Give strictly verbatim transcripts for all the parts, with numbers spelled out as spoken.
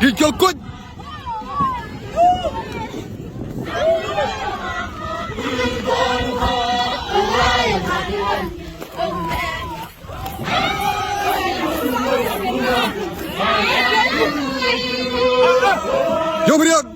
Dït cɔl kɔc. Yök riɛk.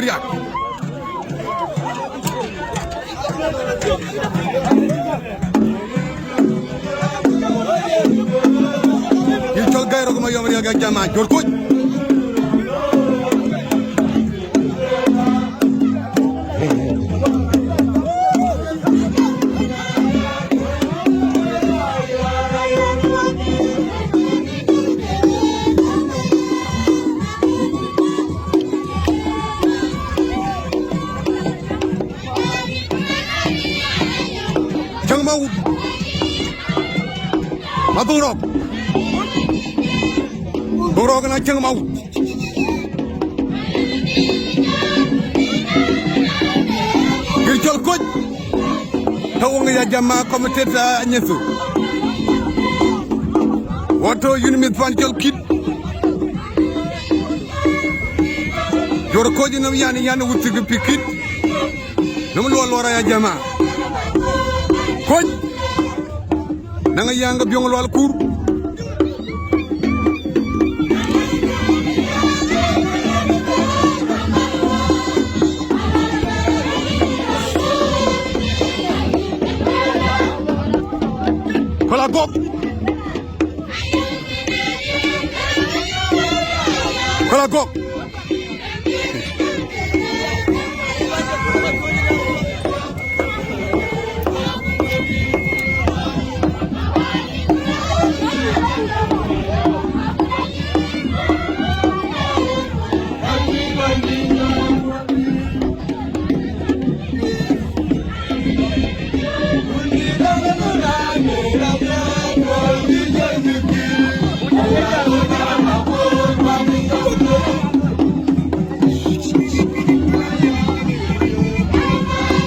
Riak. Yï cɔl Gai Rok Mayom Riak, ya jama, jɔl kuc. Cäŋ Mawut. Mabuk Rok. Buk Rok na Cäŋ Mawut. Gir cɔl kuc. Tɔ̈ weŋ ya jama committed, ah, anyithu. Wato yïn mïth pan cɔl Kït. Jɔl kuc nɔm yan, yan wuthik pï Kït. Nɔm Lual Lual ya jama. Kuc. Naŋ yan ke Biɔŋ Lual Kur. Kɔl Agok. Kɔl Agok.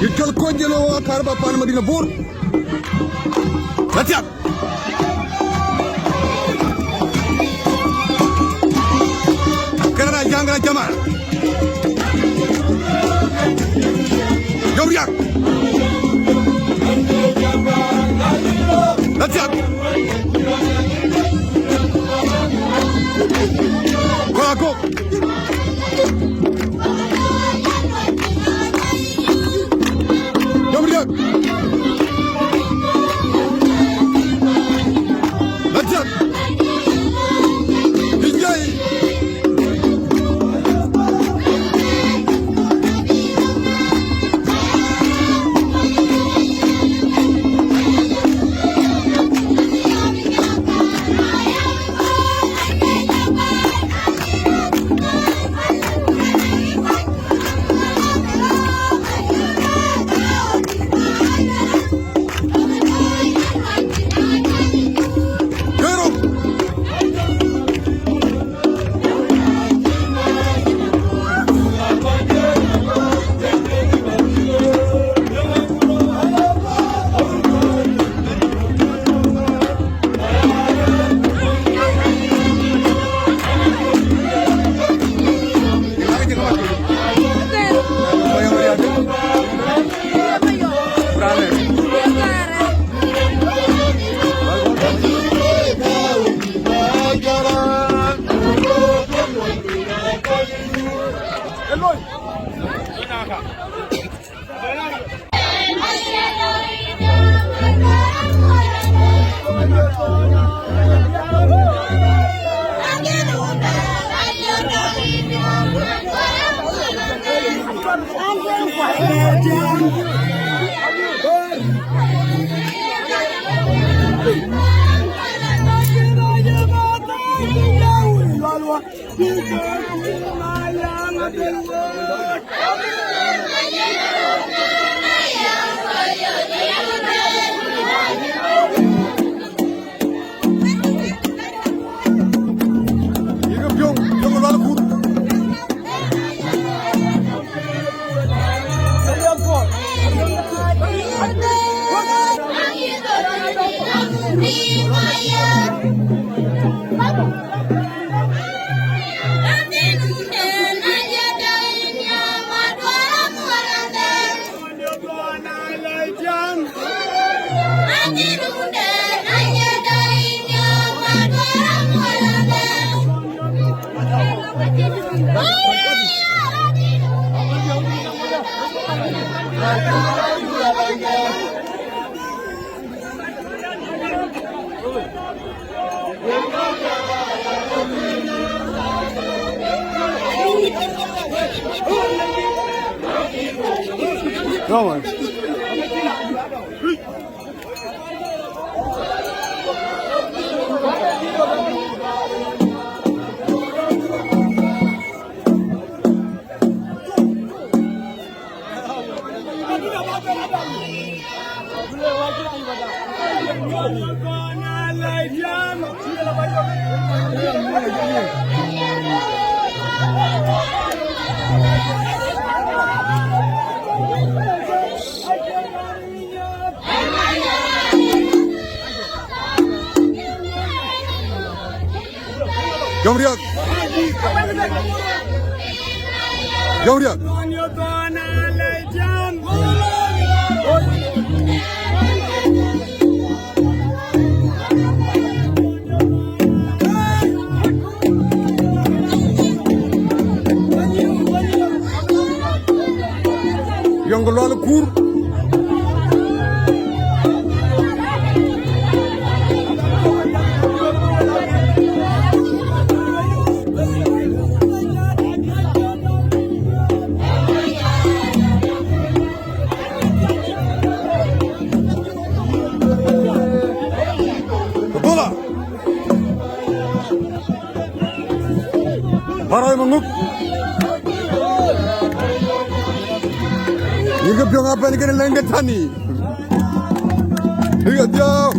Yï cɔl kuc jël wɔ kar ba pan Madina Bor. Latiak. Kënë na jaŋ na jama. Yom Riak. Latiak. Kɔl Agok. Yom Riak. Latiak. Ijai. Come on. Jɔŋ riɛk. Jɔŋ riɛk. Yɔŋ ke lual kuur. Dola. Barai Maŋuk. Yïn ke piɔ̈ŋ abɛ̈n kën lɛ̈ŋ de tani. Iya dhiau.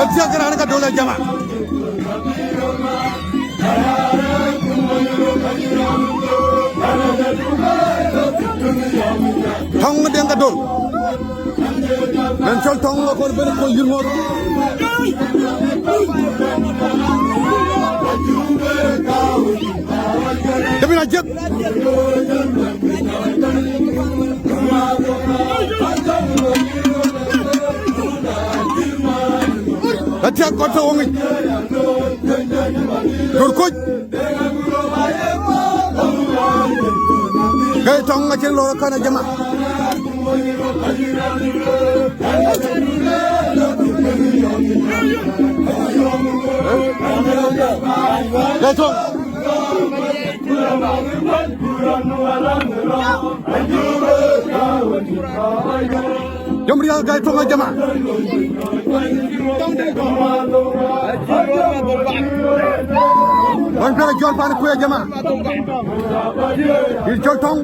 Atiak raan ka dol a jama. Tɔŋ den ka dol. Men cɔl tɔŋ akɔn ben ko yïr ŋɔt. Debin a jek. Atiak kɔt tɔ woŋic. Dor koc. Gai tɔŋ acïn lɔr kan a jama. Gai tɔŋ. Jom rial gai tɔŋ a jama. Wan pɛr jɔl pan kuya jama. Yï cɔl tɔŋ.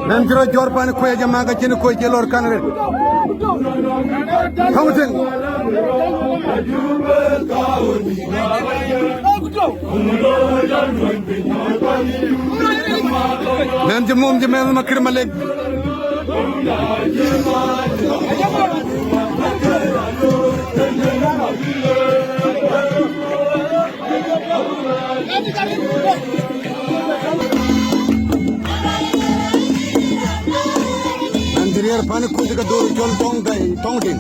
Nen cï rɔt jɔr pan kuec jama, ka cïn kuec cï lɔr kan ret. Kaŋ tïŋ. Nen cï mum cï mɛn makir malek. An dirier pani kuc ka dor col tong dai tong din.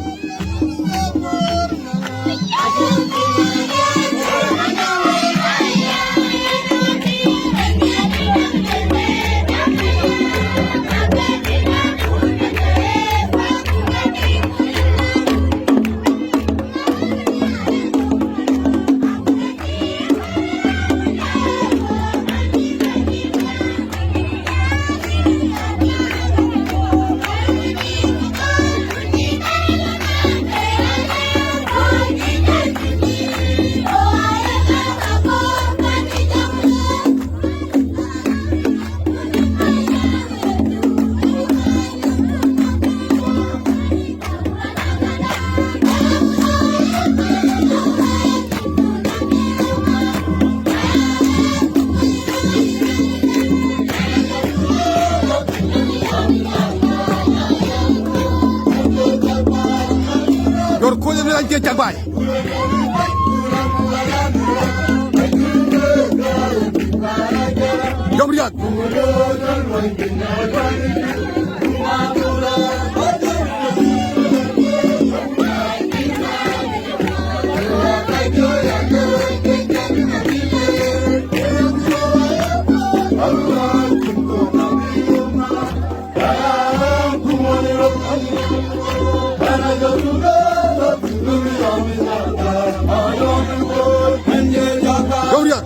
Kony ë luel acie cak baai. Jɔm riak. Jɔm riak.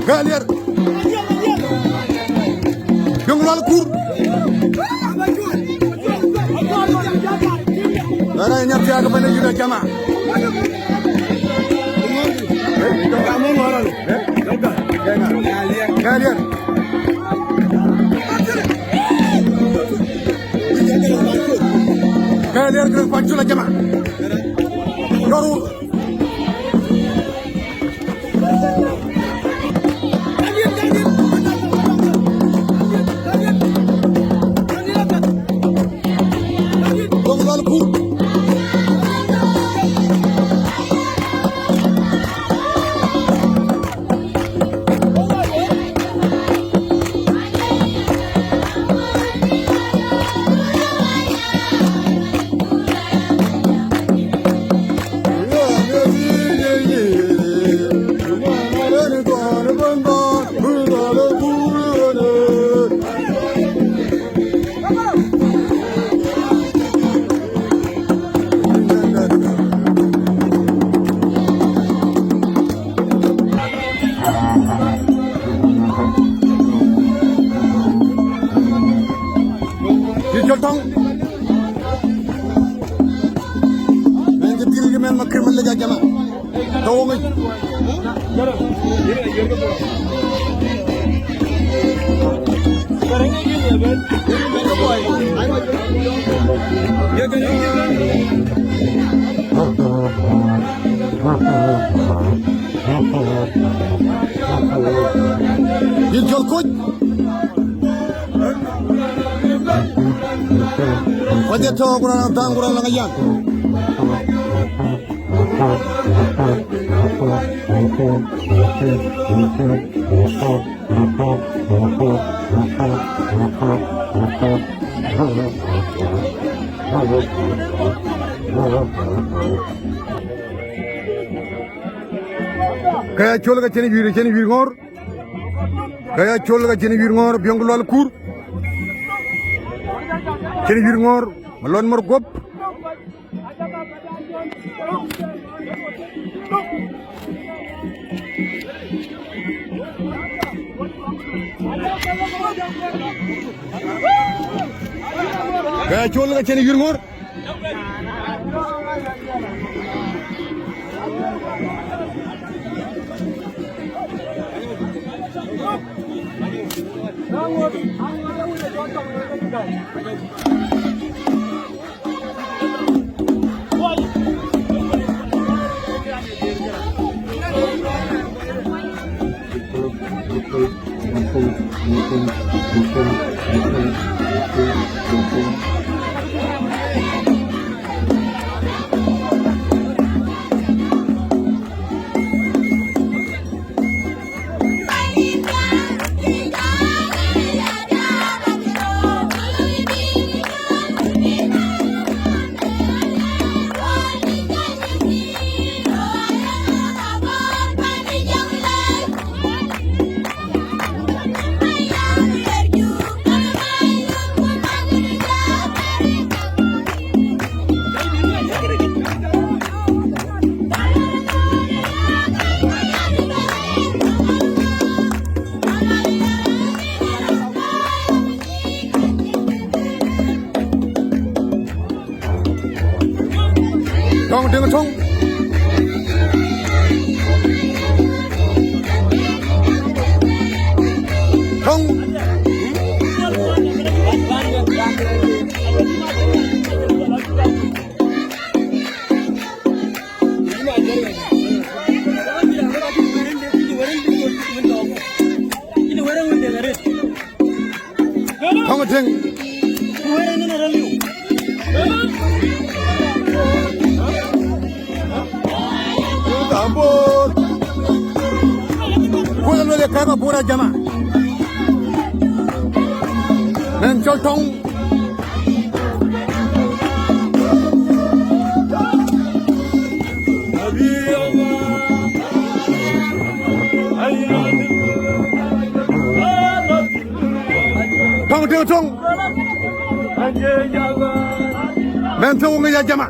Galier. Biɔŋ Lual Kur. Ara nyar tiak bane yuda jama. Galier. Galier kër Pacula jama. Yoru. Yï cɔl tɔŋ. Mɛn ke dhil ke mɛn makir man lec a jama. Tɔ̈ wok ŋic. Yïn cɔl kuc. Kɔc ë tɔ̈ ku raan thäŋ ku raan la ŋa yan. Ke ya col ke cïn yuir, cïn yuir ŋɔ̈ɔ̈r. Ke ya col ke cïn yuir ŋɔ̈ɔ̈r, Biɔŋ Lual Kur. Cïn yuir ŋɔ̈ɔ̈r, Malɔn Mor Guɔ̈p. Ke ya col ke cïn yuir ŋɔ̈ɔ̈r. Töŋ. Töŋ. Töŋ Tiŋ. Abor. Kuɔl luel ye kɛ̈k abor ajama. Mɛn cɔl Töŋ. Töŋ Tiŋ Töŋ. Mɛn Töŋ ŋic ajama.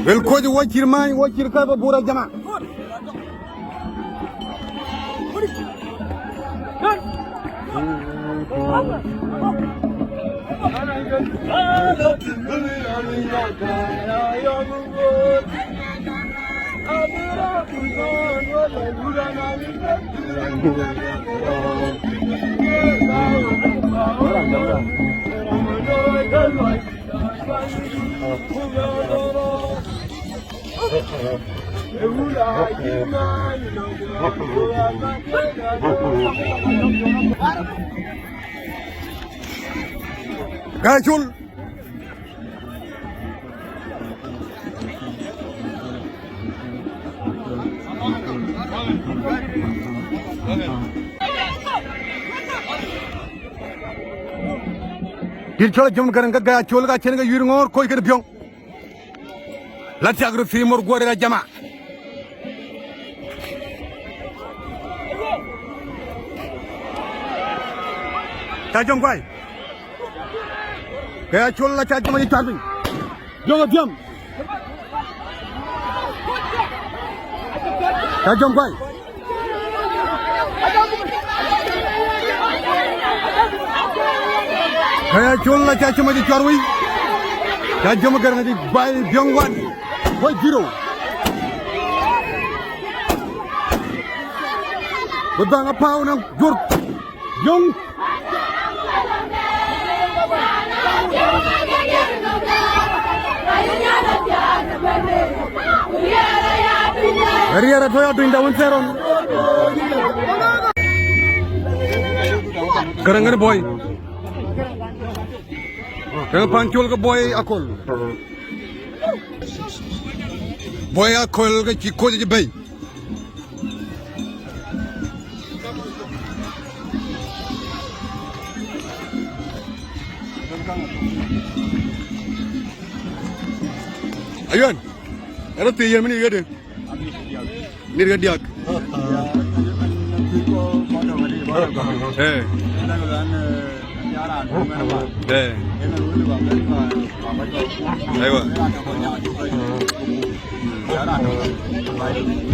Wel koc wɔ cït many, wɔ cït kɛ̈k abor ajama. Gacul. Dït cɔl Jom Gäräŋ ke Gacul ka cïn ke yïr ŋoor kɔc kën piɔ̈ŋ. La tiak röt thii mor guɔ̈r ë jama. Ca jɔŋ guai. Ke ya col la ca jɔŋ aye cuat piny. Jɔŋ adiam. Ca jɔŋ guai. Kaya col la ca cuma ci cuar wei. Ca jɔŋ Gäräŋ di bai biɔŋ wan. Woi jiro. Bi dhaŋ apau na jur. Jɔŋ. Riɛr atɔ̈ ya duny da wun theron. Gäräŋ ŋɛn boy. Gäräŋ Pancol ke boy Akol. Boy Akol ke ci koc ci bei. Ayuan, ero ti yen mini yede. Nir ke diak. Eh. Eh. Aywa.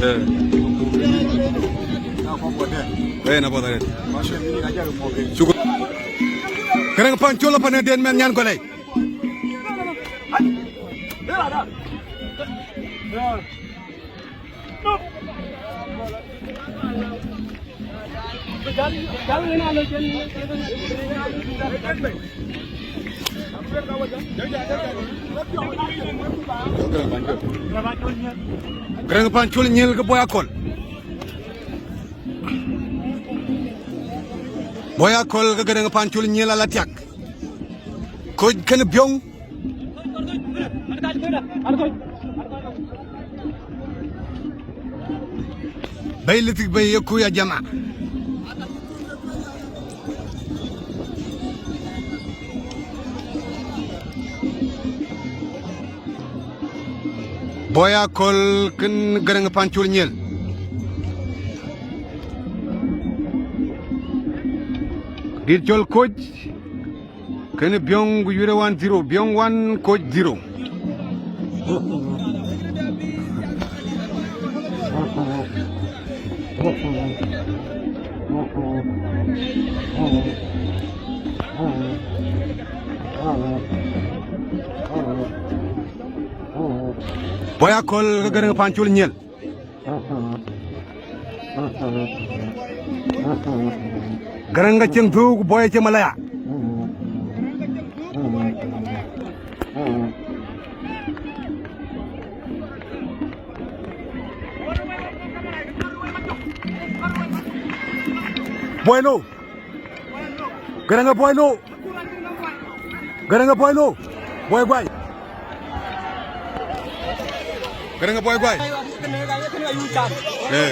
Eh. Eh, na boda red. Shukran. Gäräŋ Pancol pa ne den men nyan gole. Gäräŋ Pancol Nyiɛl ke Boy Akol. Boy Akol ke Gäräŋ Pancol Nyiɛl ala tiak. Koc kën biɔŋ. Bɛ̈i lithik bɛ̈i ye kuc ajama. Boy Akol kën Gäräŋ Pancol Nyiɛl. Dït col koc. Kënë biɔŋ ku yure one zero, biɔŋ one, koc zero. Bɔ̈ ya köl ke Gäräŋ Pancol Nyiɛl. Gäräŋ ke cieŋ thuk, Bɔ̈ ye cieŋ malaya. Bɔ̈ no. Gäräŋ ë Bɔ̈ no. Gäräŋ ë Bɔ̈ no. Bɔ̈ guai. Gäräŋ ë Bɔ̈ guai. Eh.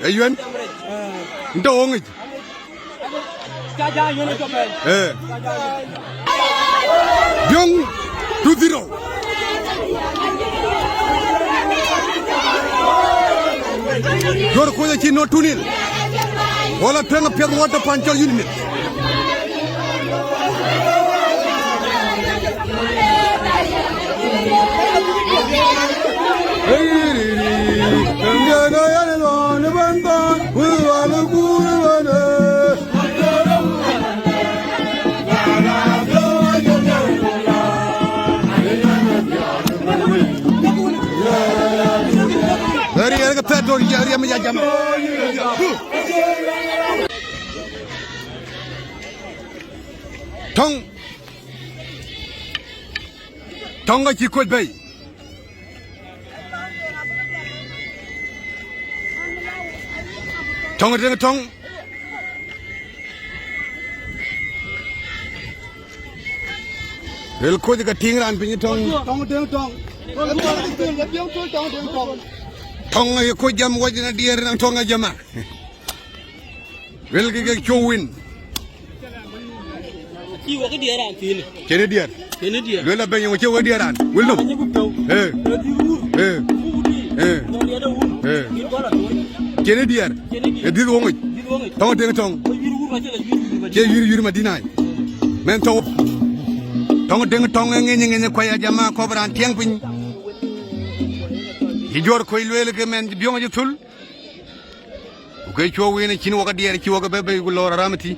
Ë yuen. Ntɔ woŋic. Eh. Biöŋ two zero. Jor kuɔc acï nɔt two nil. Wala tueŋ apiɛth wɔ tɔ Pancol unit. Ëriɛɛr ke thɛɛr döt ya riɛm ya jama. Tɔŋ. Tɔŋ acï kuec bei. Tɔŋ ë Deŋ Tɔŋ. Rel kuec ke tïŋ raan piny Tɔŋ. Tɔŋ Deŋ Tɔŋ. Tɔŋ Deŋ Tɔŋ. Tɔŋ aye kuec jam wec na diɛɛr na Tɔŋ ajama. Wëlkï kek cuɔ win. Cï wek diɛɛr raan thiinë. Cïn diɛɛr. Cïn diɛɛr. Luel abɛ̈ny ŋö cï wek diɛɛr raan. Wël nɔm. Acï ku piɔ̈u. Eh. Ë dhil wur. Eh. Ku wut yic. Eh. Jɔl yɛn ë wur. Eh. Dhil gɔl atuɔ̈c. Cïn diɛɛr. Cïn diɛɛr. Ë dhil woŋic. Dhil woŋic. Tɔŋ Deŋ Tɔŋ. Ku yïr wur acï la yïr yïr Madina. Cï yïr yïr Madina. Mɛn thou. Tɔŋ Deŋ Tɔŋ ë ŋeny ŋeny kuai ajama kɔp raan tiɛŋ piny. Yï jɔr kuec lueel ke mɛn Biöŋ acï thul. Ku ke cuɔ win acïn wok adiɛɛr cï wok bɛ bei ku lɔɔr aram ëtï.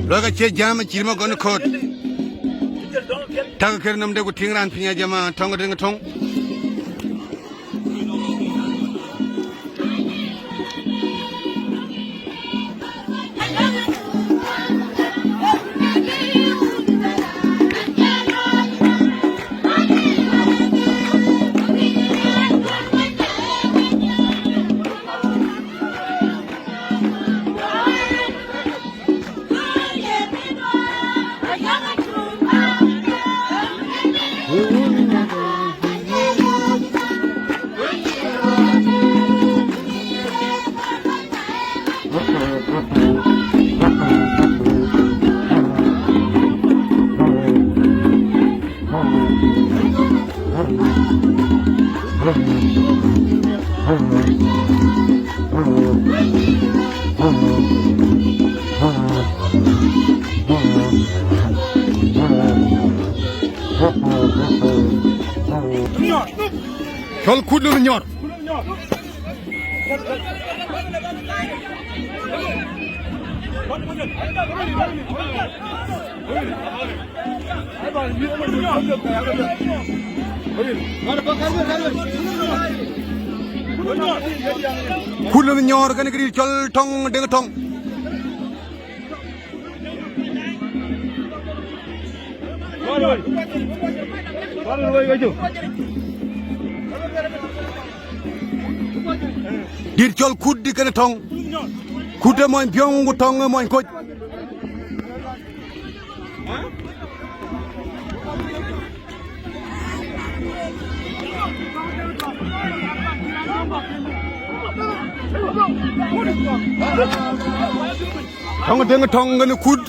Luɔi ka cie jam acït ma gɔn kot. Takë kër nɔm de ku tïŋ raan piny ajama Tɔŋ Deŋ Tɔŋ. Cɔl kut lon nyɔr. Kut lon nyɔr kën kë dït cɔl Tɔŋ Deŋ Tɔŋ. Dït cɔl kut dï kënë Tɔŋ. Kut ë mony piɔ̈ŋ ku Tɔŋ ë mony koc. Tɔŋ Deŋ Tɔŋ kën Kut.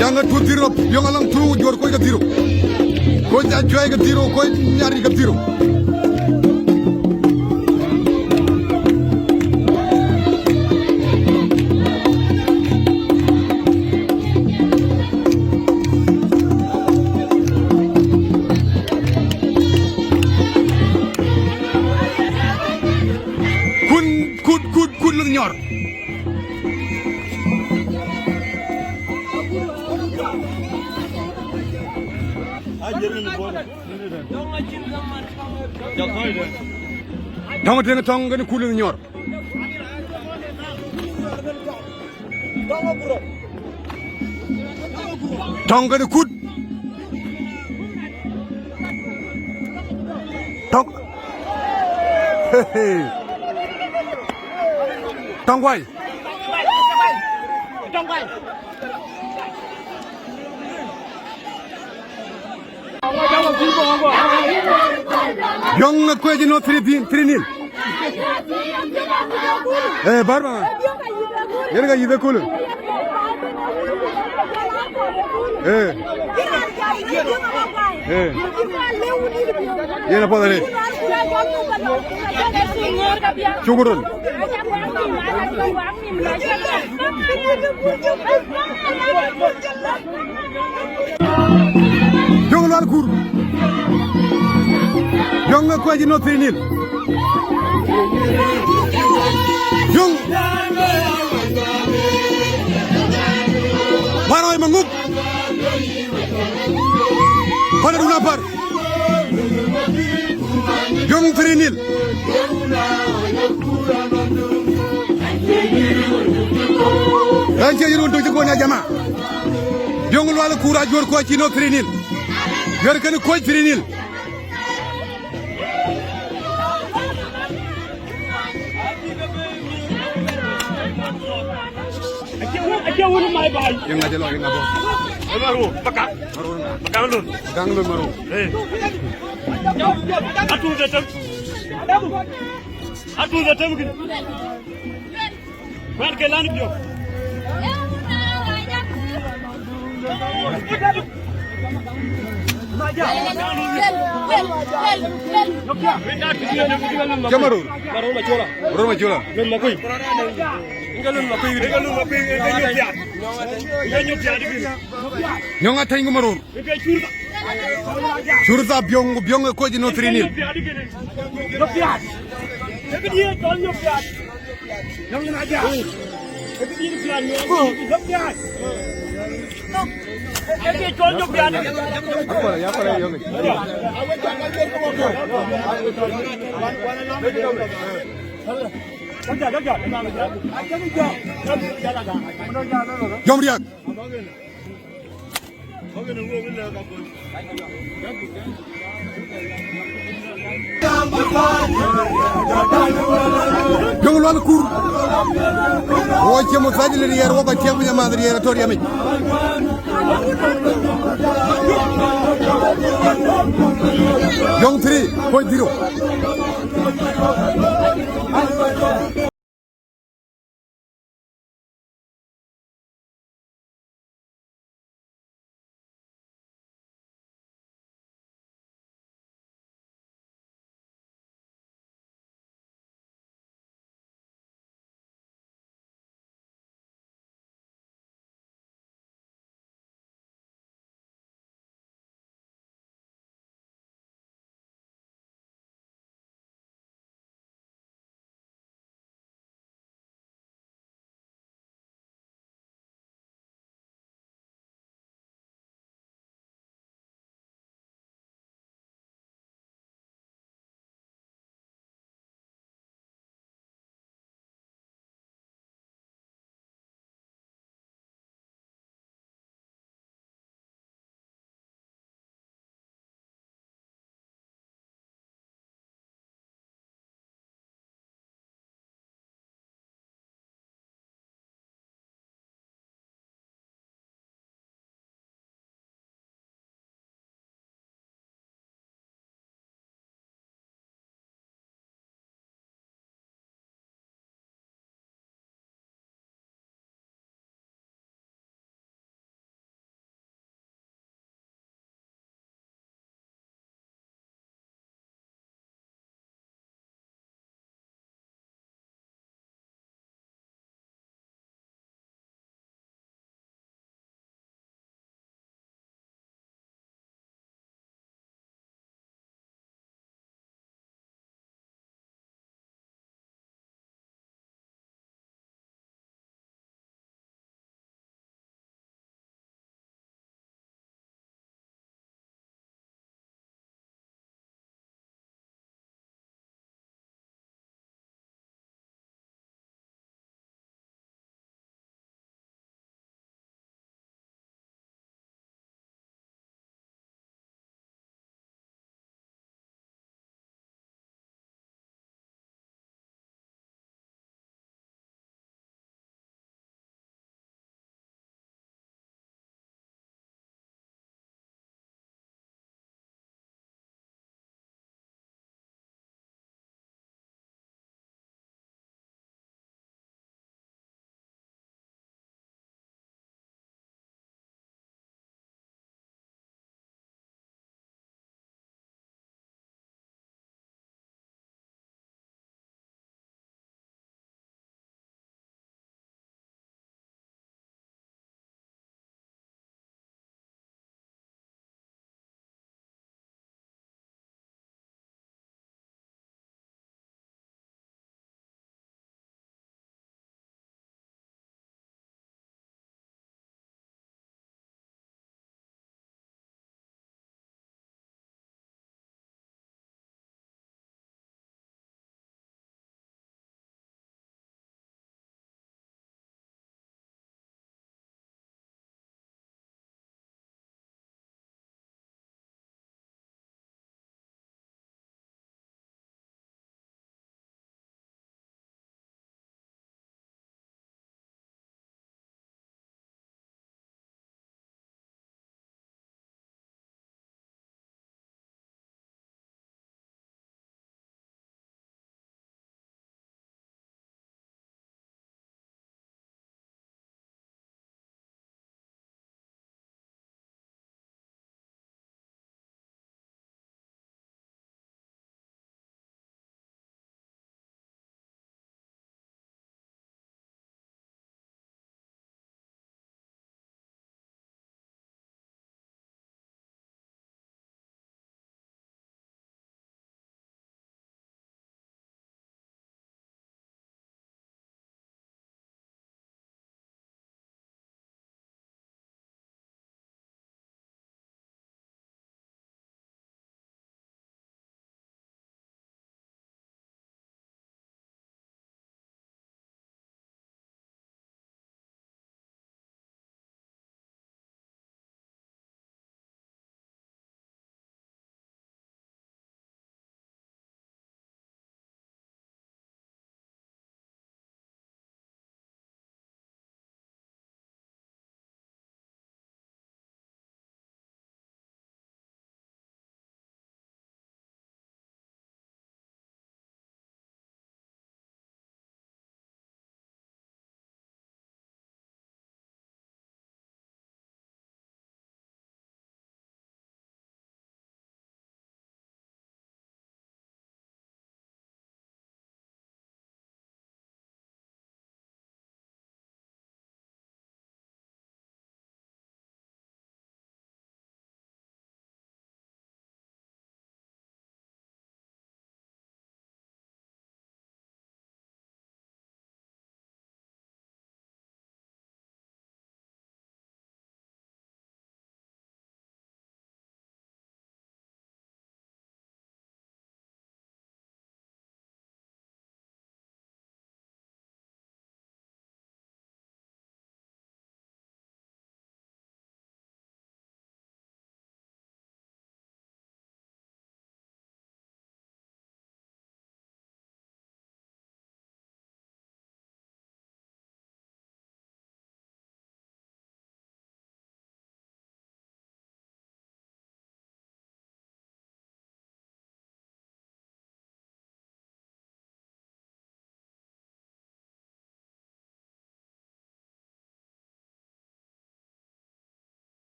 Yaŋ ë two zero, Biɔŋ alɔŋ two, Juɔr Kuɔc ke zero. Kuɔc Ajuɛɛi ke zero, Kuɔc Nyaril ke zero. Kun, Kut, Kut, Kut Luth Nyɔr. Tɔŋ Deŋ Tɔŋ kën Kut Luth Nyɔr. Tɔŋ kën Kut. Tɔŋ. Tɔŋ Guai. Biɔŋ ë Kuec North three nil, three nil. Eh, Barba. Yen ka yith ë kul. Eh. Eh. Yen apuɔth arëët. Shukran. Jɔŋ Lual Kur. Jɔŋ ë Kuec North three nil. Jɔŋ. Paroi Maŋuk. Kɔn adun apar. Jɔŋ three nil. Ɣɛn cie yïn wun tök cï kony ya jama. Jɔŋ Lual Kur Ajuɔr Kuɔc cï North three nil. Juɔr kën Kuec three nil. Acie wun, acie wun mai bai. Yeŋa jalo, yeŋa bo. Ema ru, baka. Baka lun. Gang lun maru. Eh. Atu de tem. Atu de tem kin. Kuɛn ke lan biɔk. Cä Maror. Maror Macola. Maror Macola. Lun Makui. Inga lun Makui. Inga lun Makui. Inga nyop piat. Inga nyop piat. Nyɔŋ Atɛny ku Maror. Curtha Biɔŋ, ku Biɔŋ ë Kuec North three nil. Jɔm Riak. Jɔŋ Lual Kur. Wo cie muthajil riɛɛr, wo ka tiɛm piny amath riɛɛr atɔ riɛmic. Jɔŋ three, Kuec zero.